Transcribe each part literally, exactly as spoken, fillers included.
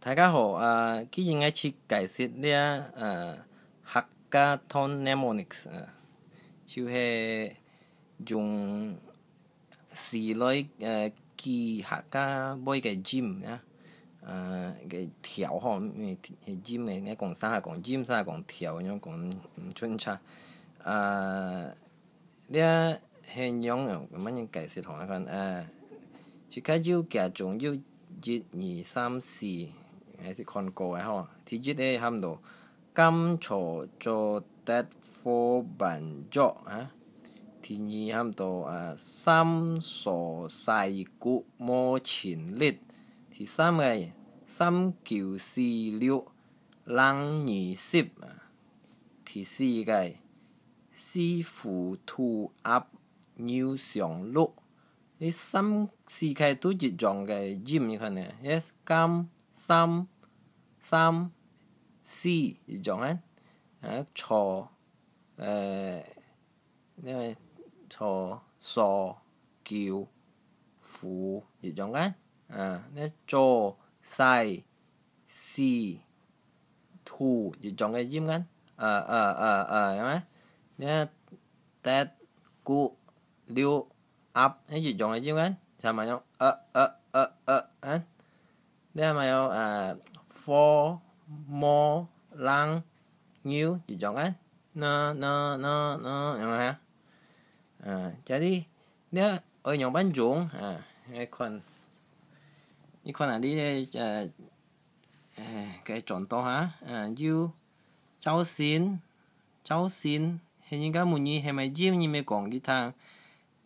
大家好，啊，今日𠊎去解釋這，啊，客家tonal mnemonics，啊，就係用字來，呃，記客家話个音啊，呃，个調吼，因為音个，𠊎講啥講音，啥講調，恁樣講毋準確。啊， 這係仰仔，𠊎慢慢解釋吼，你看，呃，自家有幾種，有一、二、三、四，還係看過个吼。第一个喊到甘草做得火慢藥啊，第二喊到，啊，三鎖細骨無情力，第三个三九四六冷二十啊，第四个 四虎兔鴨牛上鹿。這三四个都一樣个音，你看呢？Yes，甘、三、三、四一樣啊。啊，草，呃，那个草、鎖、九、虎一樣啊。啊，那做、細、 四、兔一樣个音啊，啊啊啊啊，有無？你看，得、骨、六、鴨，係一樣个音啊，像嘛樣，呃呃呃呃，啊，你看嘛有，啊，火、毛、冷、牛一樣啊，呢呢呢呢，有無？啊，jadi你愛仰般用啊？你看，你看啊，你个，呃， 哎，該轉到哈，嗯，有朝晨，朝晨，係人家問你係麼音，你乜講佢聽。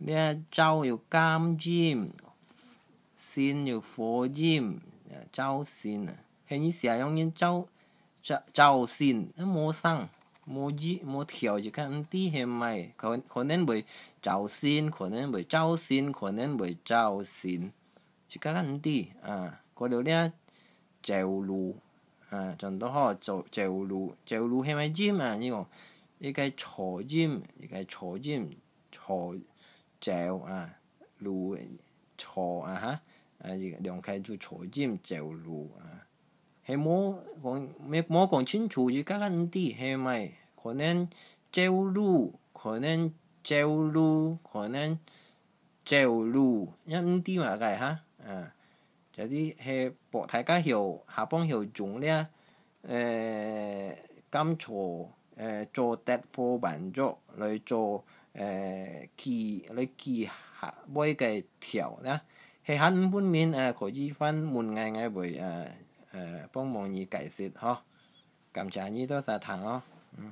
這朝有甘音，晨有火音，呃，朝晨啊，係你寫用人朝，朝，朝晨，啊，無聲，無音，無調，就看毋知係麼，可，可能會朝晨，可能會朝晨，可能會朝晨。 自家毋知啊，過了這朝露啊，轉到好朝，朝露，朝露係麼音啊？你講，一个草音，一个草音，草，朝啊，露，草啊哈，啊，一个兩个就草音，朝露啊。係無講，無，無講清楚，自家毋知係麼，可能朝露，可能朝露，可能 朝露，也毋知麼个哈，啊，就係係幫大家曉，下幫曉用這，呃，甘草，呃，做得火慢藥來做，呃，記，來記客話个調啦。係還毋分明，呃，可以翻問𠊎，𠊎會，呃，呃，幫忙你解釋吼。感謝你到這聽哦，嗯。